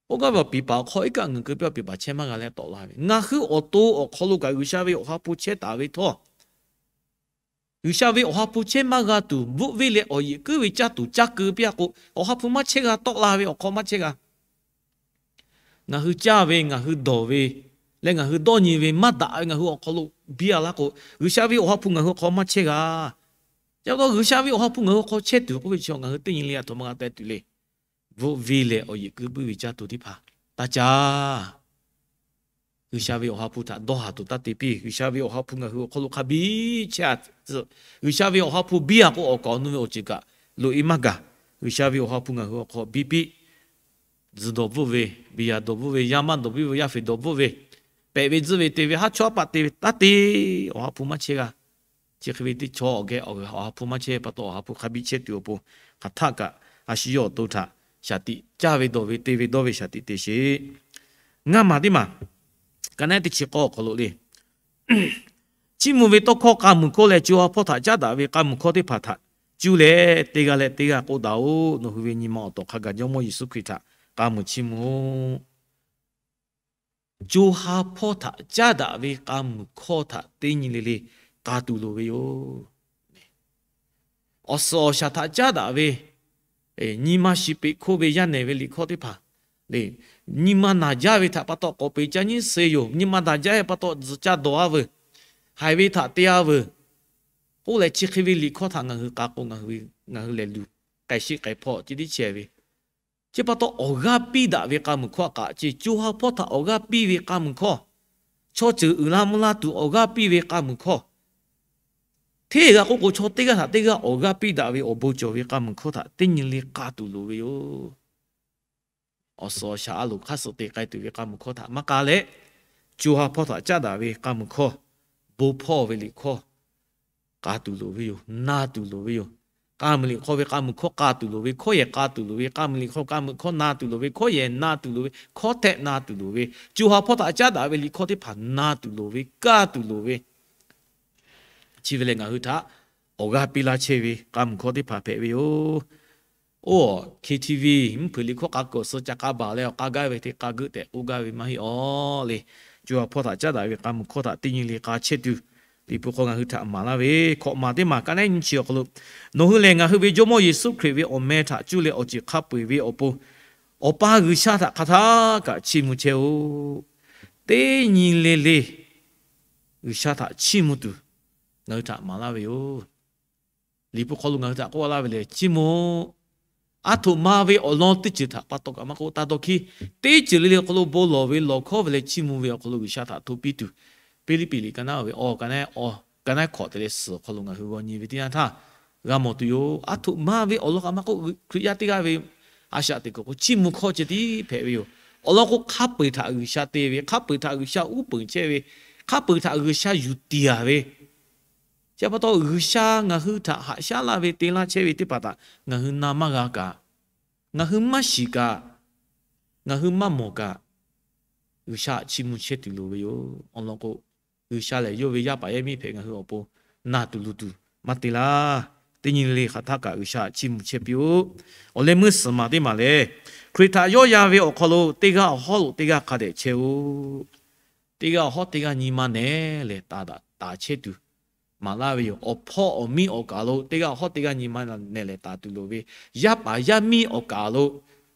Oˇ gaˇ ve awˬ piˍ paˍ awˬ hk'aw iˉ kaˆ ngeuˍ keu piˇ awˬ piˍ paˍ chehˇ maˇ g'a leh tawˆ la ve, ngaˬ hui awˬ to awˬ hk'aw lo kaꞈ G'uiˬsha ve Awˬ ha hpu chehˇ taˍ ve htawˇ, G'uiˬsha ve Awˬ ha hpu chehˇ maˇ g'a tuˬ, bvuhˆ venˇ leh awˬ yeꞈ kuiˉ ve caˇ tuˬ caˇ keu piˇ a k'o, Awˬ ha hpu maˇ chehˇ g'a, tawˆ la ve awˬ hk'aw maˇ chehˇ g'a. Ngaˬ hui caˇ ve, ngaˬ hui dawˬ ve, leh ngaˬ hui dawˇ nyi ve maˇ daꞈ ve ngaˬ hui awˬ hk'aw lo biˇ a laˇ k'o, G'uiˬsha ve Awˬ ha hpu ngaˬ hui awˬ hk'aw maˇ chehˇ g'a. Chi pa taw G'uiˬsha ve Awˬ ha hpu ngaˬ hui awˬ hk'aw chehˇ tuˬ k'oˆ ve chi ngaˬ hui teˇ nyi le a htoꞈ ma g'a teh tuˬ le. Bvuhˆ venˇ leh awˬ yeꞈ kuiˉ puiˉ ve caˇ tuˬ teˇ hpaˍ taˇ caˇ. G'uiˬsha ve Awˬ ha hpu htaꞈ dawˇ haˍ tuˬ taˇ te piˇ. G'uiˬsha ve Awˬ ha hpu ngaˬ hui awˬ hk'aw lo hk'a biˇ chehˇ a tcuh, G'uiˬsha ve Awˬ ha hpu biˇ a k'o, awˬ kaˍ awˬ nu ve awˬ ceuˬ kaꞈ loꞈ e maˇ gaˬ. G'uiˬsha ve Awˬ ha hpu ngaˬ hui awˬ hk'aw biˇ piˇ. Tzuhˬ dawˬ bvuhˆ ve, biˇ yaˇ dawˬ bvuhˆ ve, yaˇ maˇ dawˬ bvuhˆ ve, yaˇ feˍ dawˬ bvuhˆ ve, pehꞈ ve tzuhˆ ve te ve, haˉ chawˇ haˉ paˆ te ve taˇ te. Awˬ ha hpu maˇ chehˇ g'a. Chi hk'e ve teˇ chaw awˬ geh awˬ ha hpu maˇ chehˇ pa taw, Awˬ ha hpu hk'a biˇ chehˇ tuˬ awˬ pon, hk'aˬ htaˆ kaꞈ a shu yawˇ awˬ to htaꞈ shaˍ tiꞈ caˇ ve dawˬ ve te ve dawˇ ve shaˍ tiꞈ te sheˍ. Ngaˇ maˬ teˇ maˬ, ka naˉ teˇ chi k'awˇ awˬ hk'aw lo le, chiˇ mvuh ve tawˇ hkawˇ k'a muiˬ hkawˇ leh co ha hpawˇ htaꞈ caˉ daꞈ ve k'a muiˬ hkawˇ teˇ hpaˍ htaꞈ cuˇ leh teˇ g'aˇ leh teˇ g'aˇ k'oˆ daꞈ-oꞈ. Nawˬ hui ve nyi ma awˬ tawˍ hk'a gaˬ Jawˇmawˇ Yeˍsuˆ Hkriꞈ htaꞈ k'a muiˬ chiˇ mvuh-oꞈ. Co ha hpawˇ htaꞈ caˉ daꞈ ve k'a muiˬ hkawˇ htaꞈ teˇ nyi le le k'a tuˬ loˍ ve yoˬ. Awˬ suhˍ awˬ shaˍ htaꞈ caˉ daꞈ ve, nyi ma shiˍ peꞈ hkoˇ ve yaˇ nehˬ ve liꞈ hkawˇ teˇ hpaˍ le, nyi ma naˬ jaˇ ve htaꞈ pa taw k'awꞈ peꞈ ca nyiˉ suh yoˬ. Nyi ma naˬ jaˇ ve pa taw tzuhˬ ca dawˬ a veuˬ, haiˬ ve htaꞈ te a veuˬ k'oˆ leh, chi hk'e ve liꞈ hkawˇ htaꞈ ngaˬ hui k'a k'o, ngaˬ hui lehˬ luˬ k'ai sheˆ k'ai hpawˇ ceh tiˉ chehˇ ve, chi pa taw awˬ g'aˇ piˇ daꞈ ve k'a muiˬ hkawˇ kaꞈ ce, co ha hpawˇ htaꞈ awˬ g'aˇ piˇ ve k'a muiˬ hkawˇ, chaw ceuˬ uiˍ la mvuh la tuˬ awˬ g'aˇ piˇ ve k'a muiˬ hkawˇ, hteˇ g'a k'oˆ k'o, chaw teˇ g'aˇ htaꞈ teˇ g'aˇ awˬ g'aˇ piˇ daꞈ ve awˬ bon cawˬ ve k'a muiˬ hkawˇ htaꞈ teˇ nyi le k'a tuˬ loˍ ve yoˬ. Awˬ suhˍ awˬ shaˍ a loˍ hk'aˇ suh te k'ai tuˬ ve k'a muiˬ hkawˇ htaꞈ maˇ k'a leh, co ha hpawˇ htaꞈ caˉ daꞈ ve k'a muiˬ hkawˇ, bon hpawˇ ve liꞈ hkawˇ k'a tuˬ loˍ ve yoˬ. Na tuˬ loˍ ve yoˬ. K'a muiˬ liꞈ hkawˇ ve k'a muiˬ hkawˇ k'a tuˬ loˍ ve, hkawˇ yehˬ k'a tuˬ loˍ ve, k'a muiˬ liꞈ hkawˇ k'a muiˬ hkawˇ na tuˬ loˍ ve, hkawˇ yehˬ na tuˬ loˍ ve, hkawˇ hteˆ na tuˬ loˍ ve, co ha hpawˇ htaꞈ caˉ daꞈ ve liꞈ hkawˇ teˇ hpaˍ na tuˬ loˍ ve, kaˇ tuˬ loˍ ve, chi ve lehˬ ngaˬ hui htaꞈ awˬ g'aˇ piˇ laˇ chehˇ ve k'a muiˬ hkawˇ teˇ hpaˍ hpehꞈ ve yoˬ. Oˇ, K T V mvuhˇ hpeuꞈ liꞈ hkawˇ k'a kuiˬ awˬ suh ca k'a baˬ leh awˬ k'a gaˇ ve teˇ k'a geuˆ tehꞈ k'oˆ gaˇ ve maˇ heˆ aw le. Co ha hpawˇ htaꞈ caˉ daꞈ ve k'a muiˬ hkawˇ htaꞈ teˇ nyi le k'a chehˇ tuˬ, Liꞈ hpu hk'aw ngaˬ hui htaꞈ maˍ laˇ ve, hkawꞈ maˬ teˇ maˬ ka naˉ nyi chi awˬ hk'aw lo, nawˬ hui lehˬ ngaˬ hui ve Jawˇmawˇ Yeˍsuˆ Hkriꞈ ve awˬ meh htaꞈ cuˇ leh awˬ ceuˬ hk'a peu-eˬ ve awˬ pon, Awˬ pa G'uiˬsha htaꞈ hk'aˬ htaˇ kaꞈ chiˇ mvuh chehˇ-oˆ. Teˇ nyi le le G'uiˬsha htaꞈ chiˇ mvuh tuˬ ngaˬ hui htaꞈ maˍ laˇ ve yoˬ. Liꞈ hpu hk'aw lo ngaˬ hui htaꞈ k'oˆ laˇ ve lehˬ, chiˇ mvuh, aˉ htoꞈ ma ve awˬ lawn teˇ ceuˬ htaꞈ pa taw kaꞈ maˇ k'oˆ, taˇ dawˇ hkiˉ, teˇ ceuˬ le le awˬ hk'aw lo bon lawˬ ve lawˬ hkawˇ ve leh chiˇ mvuh ve awˬ hk'aw lo G'uiˬsha htaꞈ hto piˇ tuˬ, Piˇliˇpiˆ liꞈ ka naˉ ve awˬ, ka naˉ hkawꞈ te leh suhˍ awˬ hk'aw lo ngaˬ hui g'aw nyi ve teˇ yanˇ htaˇ g'a mawˬ tuˬ yoˬ. Aˉ htoꞈ ma ve awˬ lawn kaꞈ maˇ k'oˆ, Hkriꞈ yaˇ teˇ g'aˇ ve a shaꞈ teꞈ kuiˬ k'o chiˇ mvuh hkawˇ ceh tiˉ hpehꞈ ve yoˬ. Awˬ lawn k'o, hk'a peu-eˬ htaꞈ G'uiˬsha te ve, hk'a peu-eˬ htaꞈ G'uiˬsha uˉ peunˍ chehˇ ve, hk'a peu-eˬ htaꞈ G'uiˬsha yuˬ tiˍ-a ve, chi pa taw G'uiˬsha ngaˬ hui htaꞈ haꞈ shaˉ laˇ ve te laˇ chehˇ ve teˇ hpaˍ htaꞈ ngaˬ hui na maˇ g'a kaꞈ, ngaˬ hui maˇ shiˍ kaꞈ, ngaˬ hui maˇ mawˬ kaꞈ, G'uiˬsha htaꞈ chiˇ mvuh chehˇ tuˬ loˍ ve yoˬ. Awˬ lawn k'o, G'uiˬsha lehˬ yawˇ ve yaˇ paˍ yaˇ miˇ hpehꞈ ngaˬ hui awˬ pon na tuˬ luˬ tuˬ maˇ te laˇ. Teˇ nyi le le hk'aˬ htaˇ kaꞈ G'uiˬsha htaꞈ chiˇ mvuh chehˇ piˇ-oˆ. Awˬ leh meuˇ suhˍ maˬ teˇ maˬ lehˬ, Hkriꞈ htaꞈ yawˇ yan ve awˬ hk'aw lo teˇ g'aˇ awˬ hawˉ lo teˇ g'aˇ hk'a dehꞈ chehˇ-oˆ. Teˇ g'aˇ awˬ hawˉ teˇ g'aˇ nyi ma nehˬ lehˬ taˍ chehˇ tuˬ maˍ laˇ ve yoˬ. Awˬ hpawˇ awˬ miˇ awˬ kaˍ lo teˇ g'aˇ awˬ hawˉ teˇ g'aˇ nyi ma nehˬ lehˬ taˍ tuˬ loˍ ve, yaˇ paˍ yaˇ miˇ awˬ kaˍ lo,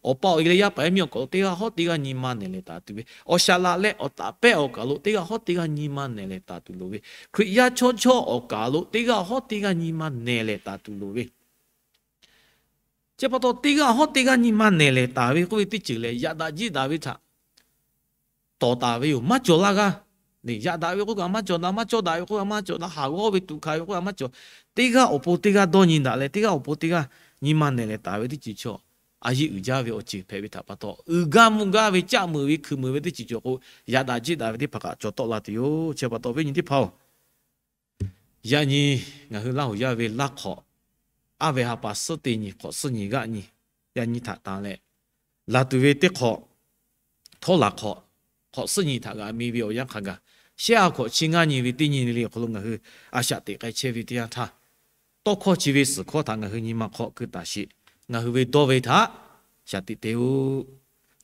awˬ pa awˬ e leh yaˇ paˍ yaˇ miˇ awˬ kaˍ lo teˇ g'aˇ awˬ hawˉ teˇ g'aˇ nyi ma nehˬ lehˬ taˍ tuˬ ve, awˬ shaˍ laꞈ leh awˬ taˍ pehˇ awˬ kaˍ lo teˇ g'aˇ awˬ hawˉ teˇ g'aˇ nyi ma nehˬ lehˬ taˍ tuˬ loˍ ve, Hkriꞈ yaˇ chaw chawˇ awˬ kaˍ lo teˇ g'aˇ awˬ hawˉ teˇ g'aˇ nyi ma nehˬ lehˬ taˍ tuˬ loˍ ve, chi pa taw teˇ g'aˇ awˬ hawˉ teˇ g'aˇ nyi ma nehˬ lehˬ taˍ ve k'oˆ ve teˇ ceuˬ lehˬ, yaꞈ daꞈ jiˆ daꞈ ve htaꞈ tawˍ taˍ ve yoˬ. Maˇ cawˬ laˇ g'aˇ. Yaꞈ daꞈ ve k'oˆ kaꞈ maˇ cawˬ daꞈ, maˇ cawˇ daꞈ ve k'oˆ kaꞈ maˇ cawˬ daꞈ, haˍ g'awˇ ve tuꞈ hkanˍ ve k'oˆ kaꞈ maˇ cawˬ. Teˇ g'aˇ awˬ pon teˇ g'aˇ dawˇ nyi daꞈ leh, teˇ g'aˇ awˬ pon teˇ g'aˇ nyi ma nehˬ lehˬ taˍ ve teˇ ceuˬ chaw, a yeˇ uiˍ jaˇ ve awˬ ceuˬ hpehꞈ ve htaꞈ pa taw, uiˍ gaˇ mvuh gaˇ ve caˆ meuˍ ve hkui meuˍ ve teˇ ceuˬ cawˬ k'o, yaꞈ daꞈ jiˆ daꞈ ve teˇ hpaˍ kaꞈ cawˬ tawˆ la tuˬ yoˬ. Chi pa taw viˉ nyi teˇ hpaˍ-oˬ, yaꞈ nyi ngaˬ hui Laˇ huˍ yaˇ ve laˇ hk'awꞈ, aˉ ve ha pa suhˉ teˇ nyi hk'awꞈ suhˉ nyi g'aˆ nyi, yaꞈ nyi htaꞈ tanˍ leh, laˬ tuˬ ve teˇ hk'awꞈ, htawˇ laˬ hk'awꞈ, hk'awꞈ suhˉ nyi htaꞈ g'aꞈ mi ve awˬ yanˇ hk'a gaˬ, shehˆ ha hk'awꞈ chi ngaˇ nyi ve teˇ nyi le le awˬ hk'aw lo ngaˬ hui a shaꞈ teꞈ k'ai chehˇ ve teˇ yanˇ htaˇ, tawˇ hkawˇ chi ve suhˍ hkawˇ htaꞈ ngaˬ hui nyi ma hk'aw keu taˍ sheˍ. Ngaˬ hui ve dawˇ ve htaꞈ shaˍ tiꞈ te-oˆ.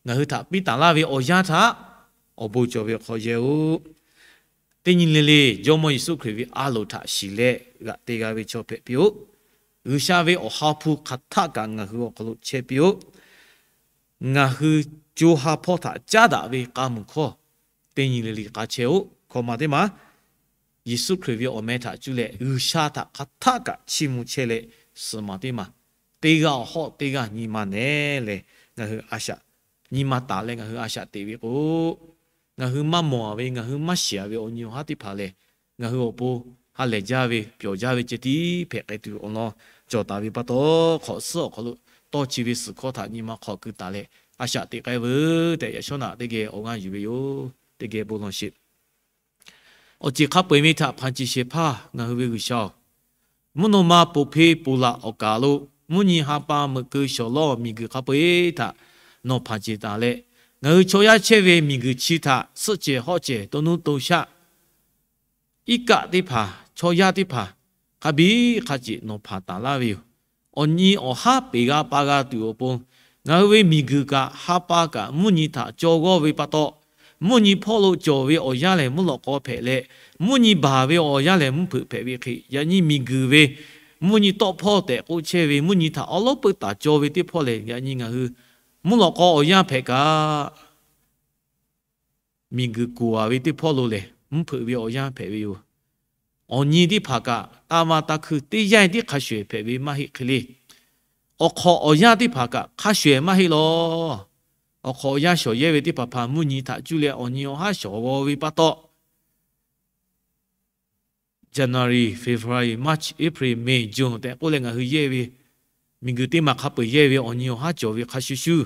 ngaˬ hui htaꞈ piˇ taˍ laˇ ve awˬ yanˇ htaꞈ awˬ bon cawˬ ve hk'aw yehˇ-oˆ. Teˇ nyi le le Jawˇmawˇ Yeˍsuˆ Hkriꞈ ve a loˍ htaꞈ shiˍ leh g'aꞈ te g'a ve chaw hpehꞈ piˇ-oˆ. G'uiˬsha ve Awˬ ha hpu hk'aˬ htaˆ kaꞈ ngaˬ hui awˬ hk'aw lo chehˇ piˇ-oˆ. Ngaˬ hui co ha hpawˇ htaꞈ caˉ daꞈ ve k'a muiˬ hkawˇ teˇ nyi le le k'a chehˇ-oˆ. Hkawꞈ maˬ teˇ maˬ, Yeˍsuˆ Hkriꞈ ve awˬ meh htaꞈ cuˇ leh G'uiˬsha htaꞈ hk'aˬ htaˆ kaꞈ chiˇ mvuh chehˇ leh, suhˍ maˬ teˇ maˬ, teˇ g'aˇ awˬ hawˉ teˇ g'aˇ nyi ma nehˬ leh, ngaˬ hui a shaꞈ nyi ma taˍ leh ngaˬ hui a shaꞈ teꞈ ve k'o, ngaˬ hui maˇ mawˬ-a ve, ngaˬ hui maˇ shiˍ-a ve awˬ nyi awˬ haˉ teˇ hpaˍ lehˬ, ngaˬ hui awˬ pon ha lehˬ jaˇ ve, pyawˬ jaˇ ve ceh tiˉ hpehꞈ k'ai tuˬ awˬ lawn cawˬ taˍ ve pa taw, hk'awꞈ suhˉ awˬ hk'aw lo tawˇ chi ve suhˍ hkawˇ htaꞈ nyi ma hk'awꞈ keu taˍ leh a shaꞈ teꞈ k'ai veuˬ tehꞈ, yaꞈ shawˉ naꞈ teˇ geh awˬ g'aˇ yuˬ ve yoˬ. Teˇ geh bon lawˬ sheˍ. Awˬ ceˬ hk'a peu-eˬ ve htaꞈ hpanˍ ceˬ shehˍ hpaˇ ngaˬ hui ve G'uiˬsha-oˬ, mvuhˇ naw ma poˬ hpeˇ poˬ laꞈ awˬ kaˍ lo mvuhˇ nyi ha pa meuꞈ keu shawˍ lawˇ miˬguiˬ hk'a peu-eˬ htaꞈ nawˬ hpanˍ ceˬ taˍ leh, ngaˬ hui chaw yaˇ chehˇ ve miˬguiˬ chi htaꞈ suhˆ cehˬ hawˆ cehˬ to nuˇ to shaˆ iˉ kaˆ teˇ hpaˍ, chaw yaˇ teˇ hpaˍ hk'a biˇ hk'a ceꞈ nawˬ hpanˍ taˍ laˇ ve yoˬ. Awˬ nyi awˬ haˉ peˬ g'a pa g'a tuˬ awˬ pon, ngaˬ hui ve miˬguiˬ kaꞈ ha pa kaꞈ mvuhˇ nyi htaꞈ caw g'awˇ ve pa taw, mvuhˇ nyi hpawˇ lo cawˬ ve awˬ yanˇ lehˬ mvuhˇ lawꞈ k'aw hpehꞈ leh, mvuhˇ nyi baˬ ve awˬ yanˇ lehˬ mvuhˇ hpeuꞈ hpehꞈ ve hk'e, yaꞈ nyi miˬguiˬ ve mvuhˇ nyi tawˆ hpawˇ tehꞈ k'oˆ chehˇ ve mvuhˇ nyi htaꞈ awˉ lawˉ peuˇ taˍ caw ve teˇ hpawˇ lehˬ, yaꞈ nyi ngaˬ hui mvuhˇ lawꞈ k'aw awˬ yanˇ hpehꞈ kaꞈ, miˬguiˬ kuˬ-a ve teˇ hpawˇ lo lehˬ mvuhˇ hpeuꞈ ve awˬ yanˇ hpehꞈ ve yoˬ. Awˬ nyi teˇ hpaˍ kaꞈ taˇ maˇ taˇ hkuiˇ teˇ yanˇ teˇ hk'a shuˍ ehˍ hpehꞈ ve maˇ heˆ hk'e le. Awˬ hk'awꞈ awˬ yanˇ teˇ hpaˍ kaꞈ hk'a shuˍ ehˍ maˇ heˆ lawˬ. Awˬ hk'awꞈ awˬ yanˇ shawˍ yehˇ ve teˇ hpaˍ hpaˍ mvuhˇ nyi htaꞈ cuˇ leh awˬ nyi awˬ haˉ shawˍ g'aw ve pa taw, January, February, March, April, May, June tehꞈ k'oˆ leh ngaˬ hui yehˇ ve miˬguiˬ teˇ maˬ hk'a peu-eˬ yehˇ ve awˬ nyi awˬ haˉ cawˬ ve hk'a shuˍ shuˍ,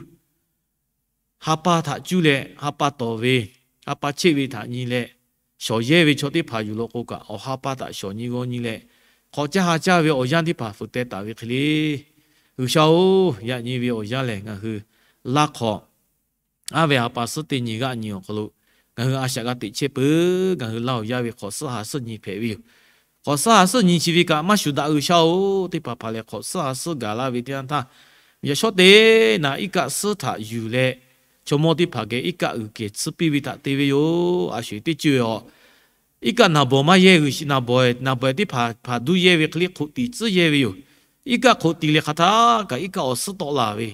ha pa htaꞈ cuˇ leh ha pa tawˍ ve, ha pa cheˆ ve htaꞈ nyi leh shawˍ yehˇ ve chaw teˇ hpaˍ yuˬ law k'o kaꞈ, awˬ ha pa htaꞈ shawˍ nyi g'aw nyi leh, hk'awꞈ caˇ ha caˇ ve awˬ yanˇ teˇ hpaˍ fuiˍ teh taˍ ve hk'e le. G'uiˬsha-oˬ, yaꞈ nyi ve awˬ yanˇ lehˬ ngaˬ hui laˇ hk'awꞈ aˉ ve ha pa suhˉ teˇ nyi g'aˇ nyi awˬ hk'aw lo ngaˬ hui a shaꞈ g'a teꞈ chehˇ peuˬ. Ngaˬ hui laˇ awˬ yanˇ ve hk'awꞈ suhˉ ha suhˉ nyi hpehꞈ ve yoˬ. Hk'awꞈ suhˉ ha suhˉ nyi chi ve kaꞈ maˇ shuˍ daꞈ G'uiˬsha-oˬ, teˇ hpaˍ hpaˍ leh hk'awꞈ suhˉ ha suhˉ gaˬ laˇ ve teˇ yanˇ htaˇ, yaꞈ shawˉ teˇ naꞈ iˉ kaˆ suhˉ htaꞈ yuˬ leh, chaw mawˇ teˇ hpaˍ geh iˉ kaˆ g'uiˬ kehˬ tsuhˇ piˇ ve htaꞈ te ve yoˬ. A sho-eˬ teˇ ceuˬ-oˬ, iˉ kaˆ naˍ bawˬ maˇ yehˇ, naˍ bawˬ naˍ bawˬ teˇ hpaˍ hpaˍ duˇ yehˇ ve hk'e le hk'oꞈ tiꞈ tcuhˉ yehˇ ve yoˬ. Iˉ kaˆ hk'oꞈ tiꞈ leh hk'aˬ htaˇ kaꞈ iˉ kaˆ awˬ suhˉ tawˆ la ve,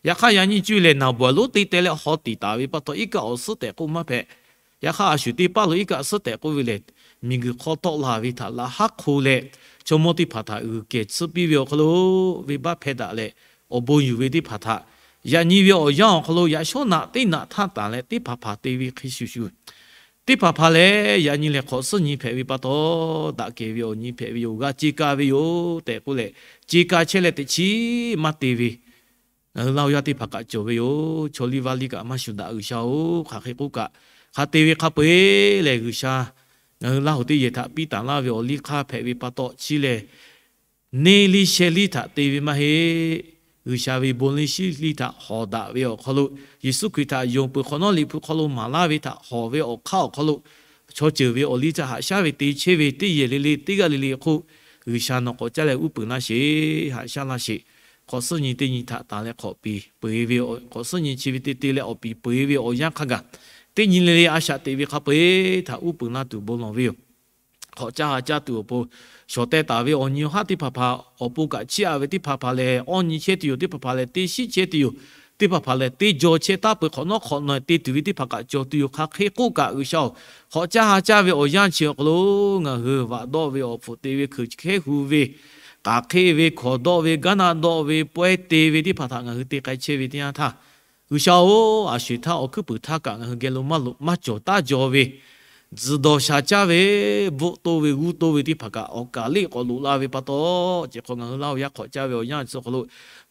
yaꞈ hk'aˇ yaꞈ nyi cuˇ leh naˍ bawˬ lonˉ te teh leh haw tiꞈ taˍ ve pa taw iˉ kaˆ awˬ suhˉ tehꞈ k'oˆ maˇ hpehꞈ. Yaꞈ hk'aˇ a sho-eˬ teˇ paˉ lo iˉ kaˆ suhˉ tehꞈ k'oˆ ve lehˬ, miˬguiˬ hk'aw tawˆ la ve htaꞈ laꞈ haˉ hk'o leh, chaw mawˇ teˇ hpaˍ htaꞈ g'uiˬ kehˬ tsuhˇ piˇ ve awˬ hk'aw lo venˇbaˆ hpehˇ daꞈ leh awˬ bon yuˬ ve teˇ hpaˍ htaꞈ, yaꞈ nyi ve awˬ yanˇ awˬ hk'aw lo yaꞈ shawˉ naꞈ teˇ naꞈ htaˇ tanˬ leh teˇ hpaˍ hpaˍ te ve hk'e shuˍ shuˍ, teˇ hpaˍ hpaˍ lehˬ yaꞈ nyi lehˬ hk'awꞈ suhˉ nyi hpehꞈ ve pa taw, daꞈ kehˬ ve awˬ nyi hpehꞈ ve yoˬ, g'a ce ka ve yoˬ tehꞈ k'oˆ leh, ce ka chehˇ leh teꞈ chiˉ maˇ te ve ngaˬ hui laˇ awˬ yanˇ teˇ hpaˍ kaꞈ cawˬ ve yoˬ. Chaw liˇ vaˇ liˇ kaꞈ maˇ shuˍ daꞈ G'uiˬsha-oˬ, hk'aˬ hk'e k'oˆ kaꞈ, hk'a te ve hk'a peu-eˬ lehˬ G'uiˬsha ngaˬ hui laˇ hoꞈ teˇ yehˬ htaꞈ piˇ taˍ laˇ ve awˬ liˇ hk'aˇ hpehꞈ ve pa taw chi lehˬ, neˇ liˇ sheh liˇ htaꞈ te ve maˇ heˆ. G'uiˬsha ve bon liˇ shiˉ liˇ htaꞈ hawˍ daꞈ ve awˬ hk'aw lo, Yeˍsuˆ Hkriꞈ htaꞈ yonˍ peuˬ hk'awꞈ nawˉ Liꞈ hpu hk'aw lo maˍ laˇ ve htaꞈ hawˍ ve awˬ hk'aˇ awˬ hk'aw lo, chaw ceuˬ ve awˬ liˇ htaꞈ haꞈ shaˉ ve te chehˇ ve teˇ yehˬ le le teˇ g'aˇ le le hk'oˆ, G'uiˬsha nawˬ k'awꞈ caˇ leh uˉ peunˍ laˇ sheˍ, haꞈ shaˉ laˇ sheˍ. Hk'awꞈ suhˉ nyi teˇ nyi htaꞈ tanˬ leh hk'awꞈ piˍ peu-eˬ ve, hk'awꞈ suhˉ nyi chi ve te te leh awˬ piˍ peu-eˬ ve awˬ yanˇ hk'a gaˬ, teˇ nyi le le a shaꞈ teꞈ ve hk'a peu-eˬ htaꞈ uˉ peunˍ laˇ tuˬ bon lawˬ ve yoˬ. Hk'awꞈ caˇ ha caˇ tuˬ awˬ pon shawˍ teh taˍ ve awˬ nyi awˬ haˉ teˇ hpaˍ hpaˍ awˬ pon kaꞈ chiˇ aꞈ ve teˇ hpaˍ hpaˍ lehˬ, awˇ nyi chehˇ tuˬ yoˬ. Teˇ hpaˍ hpaˍ lehˬ, teˇ shiˉ chehˇ tuˬ yoˬ. Teˇ hpaˍ hpaˍ lehˬ, teˇ jaw chehˇ taˉ peuˬ hk'awꞈ nawˉ hk'awꞈ nawˉ te tuˬ ve teˇ hpaˍ kaꞈ cawˬ tuˬ yoˬ. Hk'aˬ hk'e k'oˆ kaꞈ G'uiˬsha-oˬ, hk'awꞈ caˇ ha caˇ ve awˬ yanˇ chi awˬ hk'aw lo ngaˬ hui vaꞈ dawˆ ve awˬ hpfuhꞈ te ve hkui hkehˉ hu ve, k'aˬ hk'e ve hkawnˍ dawˆ ve, gaˉ naˆ dawˆ ve, pawehˇ te ve teˇ hpaˍ htaꞈ ngaˬ hui te k'ai chehˇ ve teˇ yanˇ htaˇ, G'uiˬsha-oˬ, a shu-eˬ htaˇ awˬ hkuiˉ puiˍ htaˇ kaꞈ ngaˬ hui geh lo maˇ loꞈ maˇ cawˬ taˉ jaw ve, tzuhˬ dawˬ shaˍ caˇ ve, bvuhˆ toˇ ve g'uˇ toˇ ve teˇ hpaˍ kaꞈ awˬ kaˍ liˇ k'awꞈ loꞈ la ve pa taw, chi hk'awꞈ ngaˬ hui laˇ awˬ yanˇ hk'awꞈ caˇ ve awˬ yanˇ chi hk'aw lo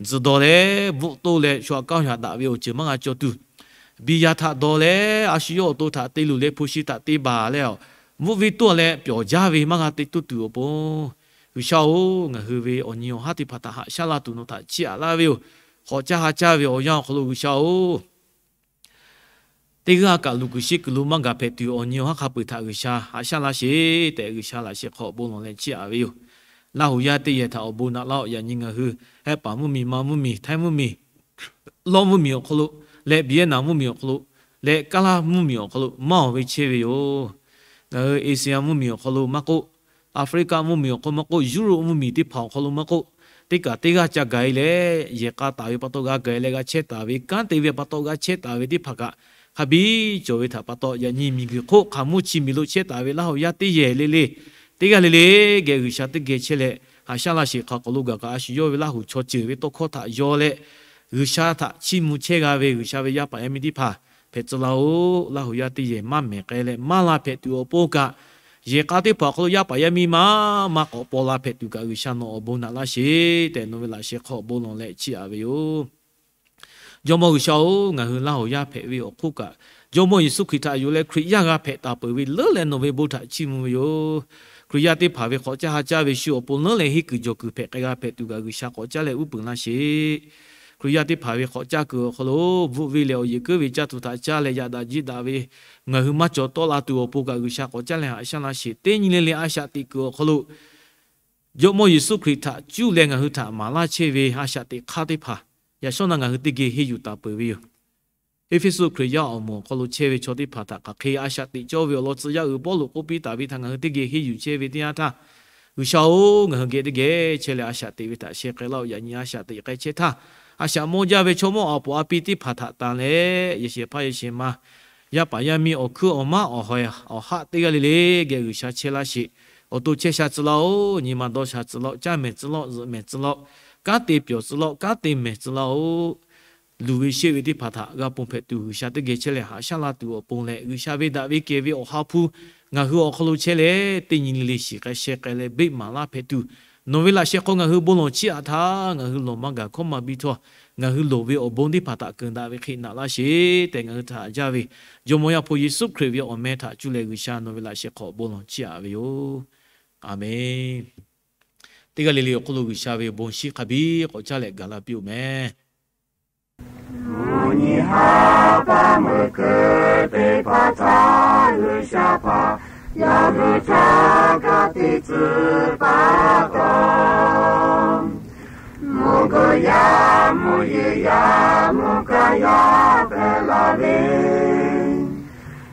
tzuhˬ dawˬ leh bvuhˆ toˇ leh shu aꞈ kanˇ yaꞈ daꞈ ve awˬ ceuˬ maˇ g'a cawˬ tuˬ, biˬ yaˍ htaꞈ dawˬ leh a shu yawˇ awˬ to htaꞈ te luˬ leh hpu shi htaꞈ te baˬ leh, mvuhˇ venˇ toˇ leh pyawˬ jaˇ ve maˇ g'a te toˇ tuˬ awˬ pon, G'uiˬsha-oˬ, ngaˬ hui ve awˬ nyi awˬ haˉ teˇ hpaˍ htaꞈ haꞈ shaˉ la tuˬ nawˬ htaꞈ chiˇ aꞈ laˇ ve yoˬ. Hk'awꞈ caˇ ha caˇ ve awˬ yanˇ awˬ hk'aw lo G'uiˬsha-oˬ, teˇ g'aˇ kaꞈ luˬ kuiˬ sheˆ kuiˬ lo maˇ gaˬ hpehꞈ tuˬ awˬ nyi awˬ haˉ hk'a peu-eˬ htaꞈ G'uiˬsha haꞈ shaˉ laˇ sheˍ tehꞈ G'uiˬsha laꞈ sheh hk'aw bon lawˬ leh chiˇ aꞈ ve yoˬ. Laˇ hoꞈ yaˇ teˇ yehˬ htaꞈ awˬ bon naꞈ laˇ-oˆ. Yaꞈ nyi ngaˬ hui Hehˉ paˍ mvuhˇmiˬ, Manˇ mvuhˇmiˬ, Htaiˇ mvuhˇmiˬ, Lawˇ mvuhˇmiˬ awˬ hk'aw lo leh Vietnam mvuhˇmiˬ awˬ hk'aw lo, leh Kaˇlaˇ mvuhˇmiˬ awˬ hk'aw lo maˇ awˬ ve chehˇ ve yoˬ. Ngaˬ hui Asia mvuhˇmiˬ awˬ hk'aw lo maˇ k'oˆ, Africa mvuhˇmiˬ awˬ hk'aw maˇ k'oˆ, Europe mvuhˇmiˬ teˇ hpaˍ awˬ hk'aw lo maˇ k'oˆ, teˇ kaꞈ teˇ g'aˇ ca gaˬ e leh, yehˬ k'a taˍ ve pa taw g'a gaˬ e leh g'a chehˇ taˍ ve, kanˉ te ve pa taw g'a chehˇ taˍ ve teˇ hpaˍ kaꞈ, hk'a biˇ cawˬ ve htaꞈ pa taw, yaꞈ nyi miˬguiˬ hk'oˆ hk'aˬ mvuhˇ chi miˬ lo chehˇ taˍ ve Laˇ huˍ yaˇ teˇ yehˬ le le, teˇ g'aˇ le le geh G'uiˬsha teˇ geh chehˇ leh, haꞈ shaˉ laˇ sheˍ. Hk'aˬ hk'aw lo gaˬ kaꞈ a shu yawˇ ve Laˇ huˍ chaw ceuˬ ve tawˇ hkawˇ htaꞈ yaw leh, G'uiˬsha htaꞈ chiˇ mvuh chehˇ g'a ve G'uiˬsha ve yaˇ paˍ yaˇ miˇ teˇ hpaˍ hpehꞈ tcuh laˇ-oˆ. Laˇ huˍ yaˇ teˇ yehˬ maˇ mehˬ k'ai leh maˇ la hpehꞈ tuˬ awˬ pon kaꞈ, yehˬ k'a teˇ hpaˍ awˬ hk'aw lo yaˇ paˍ yaˇ miˇ maˇ maˇ k'awꞈ paw la hpehꞈ tuˬ kaꞈ, G'uiˬsha nawˬ awˬ bon naꞈ laˇ sheˍ tehꞈ, nawˬ ve laꞈ sheh hk'aw awˬ bon lawˬ leh chiˇ aꞈ ve yoˬ. Jawˇmawˇ G'uiˬsha-oˬ, ngaˬ hui Laˇ huˍ yaˇ hpehꞈ ve awˬ hk'oˆ kaꞈ, Jawˇmawˇ Yeˍsuˆ Hkriꞈ htaꞈ yonˍ leh Hkriꞈ yaˇ g'a hpehꞈ taˍ peuˬ ve leuˉ leh nawˬ ve bon htaꞈ chiˇ mvuh ve yoˬ. Hkriꞈ yaˇ teˇ hpaˍ ve k'awꞈ caˇ ha caˇ ve shu awˬ pon leuˉ leh henˇ kuiˬ jawˬ kuiˬ hpehꞈ k'ai g'a hpehꞈ tuˬ kaꞈ, G'uiˬsha k'awꞈ caˇ leh uˉ peunˍ laˇ sheˍ. Hkriꞈ yaˇ teˇ hpaˍ ve k'awꞈ caˇ kuiˬ awˬ hk'aw lo bvuhꞈ ve lehˬ, awˬ yeˬ keuˉ ve caˇ tuˬ htaꞈ caˇ leh yaꞈ daꞈ jiˇ daꞈ ve ngaˬ hui maˇ cawˬ tawˆ la tuˬ awˬ pon kaꞈ, G'uiˬsha k'awꞈ caˇ leh haꞈ shaˉ laˇ sheˍ. Teˇ nyi le le a shaꞈ teꞈ kuiˬ awˬ hk'aw lo Jawˇmawˇ Yeˍsuˆ Hkriꞈ htaꞈ cuˇ leh ngaˬ hui htaꞈ maˍ laˇ chehˇ ve a shaꞈ teꞈ hk'aˇ teˇ hpaˍ, yaꞈ shawˉ naˆ ngaˬ hui teˇ geh henˇ yuˬ taˍ peuˬ ve yoˬ. Eˇfeˇsuꞈ Hkriꞈ yaˇ awˬ moˍ awˬ hk'aw lo chehˇ ve chaw teˇ hpaˍ htaꞈ hk'aˬ hk'e a shaꞈ teꞈ cawˇ ve awˬ lawn tcuh yaˇ uiˍ Pawˇluꞈ k'oˆ piˇ taˍ ve htaꞈ ngaˬ hui teˇ geh henˇ yuˬ chehˇ ve teˇ yanˇ htaˇ, G'uiˬsha-oˬ, ngaˬ hui geh teˇ geh chehˇ leh a shaꞈ teꞈ ve htaꞈ sheh k'ai laˇ-oˆ. Yaꞈ nyi a shaꞈ teꞈ k'ai chehˇ htaˇ, a shaꞈ mawˇ jaˇ ve chaw mawˇ a poˍ a pi teˇ hpaˍ htaꞈ tanˬ leh, yehˬ shehˍ hpaˇ yehˬ shehˍ ma, yaˇ paˍ yaˇ miˇ awˬ hkuiˉ awˬ maˉ awˬ hawehˬ awˬ haˆ teˇ g'aˇ le le geh G'uiˬsha chehˇ laˇ sheˍ. Awˬ to chehˇ sha tcuh laˇ-oˆ. Nyi ma dawˇ sha tcuh laˇ-oˆ. Caˇ mehˍ tcuh laˇ-oˆ. Zuhꞈ mehˍ tcuh laˇ-oˆ. Kanˉ te pyawˬ tcuh laˇ-oˆ. Kanˉ te mehˍ tcuh laˇ-oˆ. Luˬ ve sheˆ ve teˇ hpaˍ htaꞈ g'a ponˬ hpehꞈ tuˬ, G'uiˬsha teˇ geh chehˇ leh haꞈ shaˉ laˇ tuˬ awˬ pon leh, G'uiˬsha ve daꞈ ve kehˬ ve Awˬ ha hpu ngaˬ hui awˬ hk'aw lo chehˇ leh, teˇ nyi le le shiˍ k'ai sheh k'ai leh beˆ maˍ laˇ hpehꞈ tuˬ, nawˬ ve laꞈ sheh hk'aw ngaˬ hui bon lawˬ chiˇ aꞈ htaˇ, ngaˬ hui lawˬ maˇ gaˬ hkawˇ maˇ biˇ htawˇ, ngaˬ hui loˍ ve awˬ bon teˇ hpaˍ htaꞈ keunˍ daꞈ ve hk'e naꞈ laˇ sheˍ tehꞈ, ngaˬ hui htaꞈ haꞈ jaˇ ve Jawˇmawˇ Yaˇ hpu Yeˍsuˆ Hkriꞈ ve awˬ meh htaꞈ cuˇ leh G'uiˬsha nawˬ ve laꞈ sheh hk'aw awˬ bon lawˬ chiˇ aꞈ ve yoˬ. Aˬmenˍ. Teˇ g'aˇ le le awˬ hk'aw lo G'uiˬsha ve awˬ bon shiˍ hk'a biˇ k'awꞈ caˇ leh gaˬ la piˇ-oˬ meh. Mvuhˇ nyi ha pa meuˬ keu teˇ hpaˍ htaꞈ G'uiˬsha hpaˍ yaˇ hui htaꞈ ka tiꞈ tcuh pa taw, mvuhˇ g'uˇ yaˇ mvuhˇ yeˬ yaˇ mvuhˇ kaˇ yaˇ hpehꞈ la ve,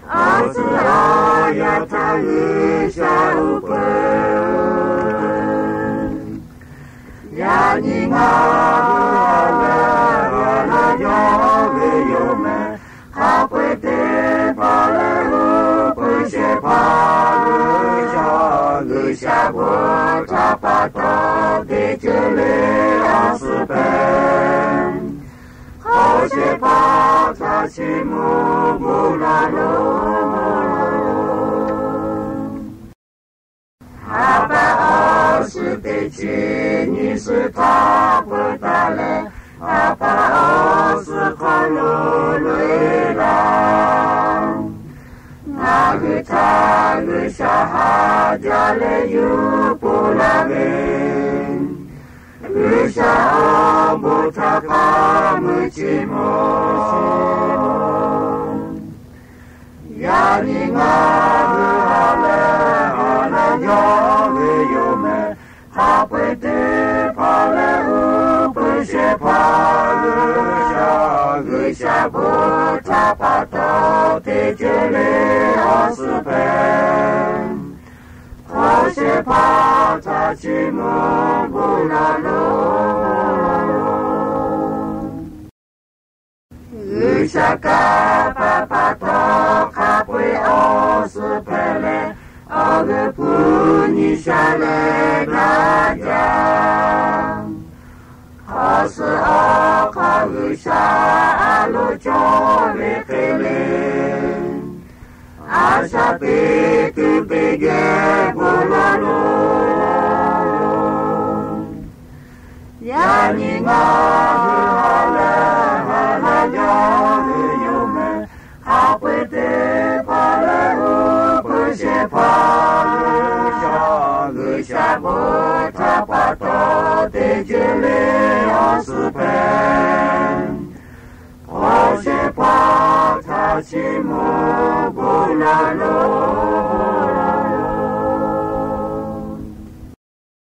awˬ suhˍ awˬ yaˇ htaꞈ G'uiˬsha uˉ peunˍ. Yaꞈ nyi ngaˬ hui ha lehˬ ha lehˬ yawˇ ve yoˬ meh. Hk'a peu-eˬ teˇ hpaˍ lehˬ uˉ peunˍ shehˍ hpaˇ G'uiˬsha, G'uiˬsha bon htaꞈ pa taw teˇ ceuˬ le awˬ suhˍ hpehꞈ. Hk'aw shehˍ hpaˇ htaꞈ chiˇ mvuh bon lawˬ loˬ. Ha pa awˬ suhˍ teˇ chi nyi suhˍ htaˇ peuˬ taˍ leh, ha pa awˬ suhˍ hk'aw lo loꞈ-e laˇ. Ngaˬ hui htaꞈ G'uiˬsha haꞈ jaˇ leh yuˬ peuˬ laˇ ve, G'uiˬsha awˬ bon htaꞈ hk'a meuˇ chiˇ mvuh. Yaꞈ nyi ngaˬ hui ha lehˬ ha lehˬ yawˇ ve yoˬ meh. Hk'a peu-eˬ teˇ hpaˍ lehˬ uˉ peunˍ shehˍ hpaˇ G'uiˬsha, G'uiˬsha bon htaꞈ pa taw teˇ ceuˬ le awˬ suhˍ hpehꞈ. Hk'aw shehˍ hpaˇ htaꞈ chiˇ mvuh bon lawˬ loˬ. G'uiˬsha kanˇ paˆ pa taw hk'a peu-eˬ awˬ suhˍ hpehꞈ leh, awˬ g'euˆ hpu nyi sha leh gaˇ jaˇ. Awˬ suhˍ awˬ hk'aw G'uiˬsha a loˍ cawˇ ve hk'e le, a shaꞈ teꞈ tuˬ teˇ geh bon lawˬ loˬ. Yaꞈ nyi ngaˬ hui ha lehˬ ha lehˬ yawˇ ve yoˬ meh. Hk'a peu-eˬ teˇ hpaˍ lehˬ uˉ peunˍ shehˍ hpaˇ G'uiˬsha, G'uiˬsha bon htaꞈ pa taw teˇ ceuˬ le awˬ suhˍ hpehꞈ. Hk'aw shehˍ hpaˇ htaꞈ chiˇ mvuh bon lawˬ loˬ.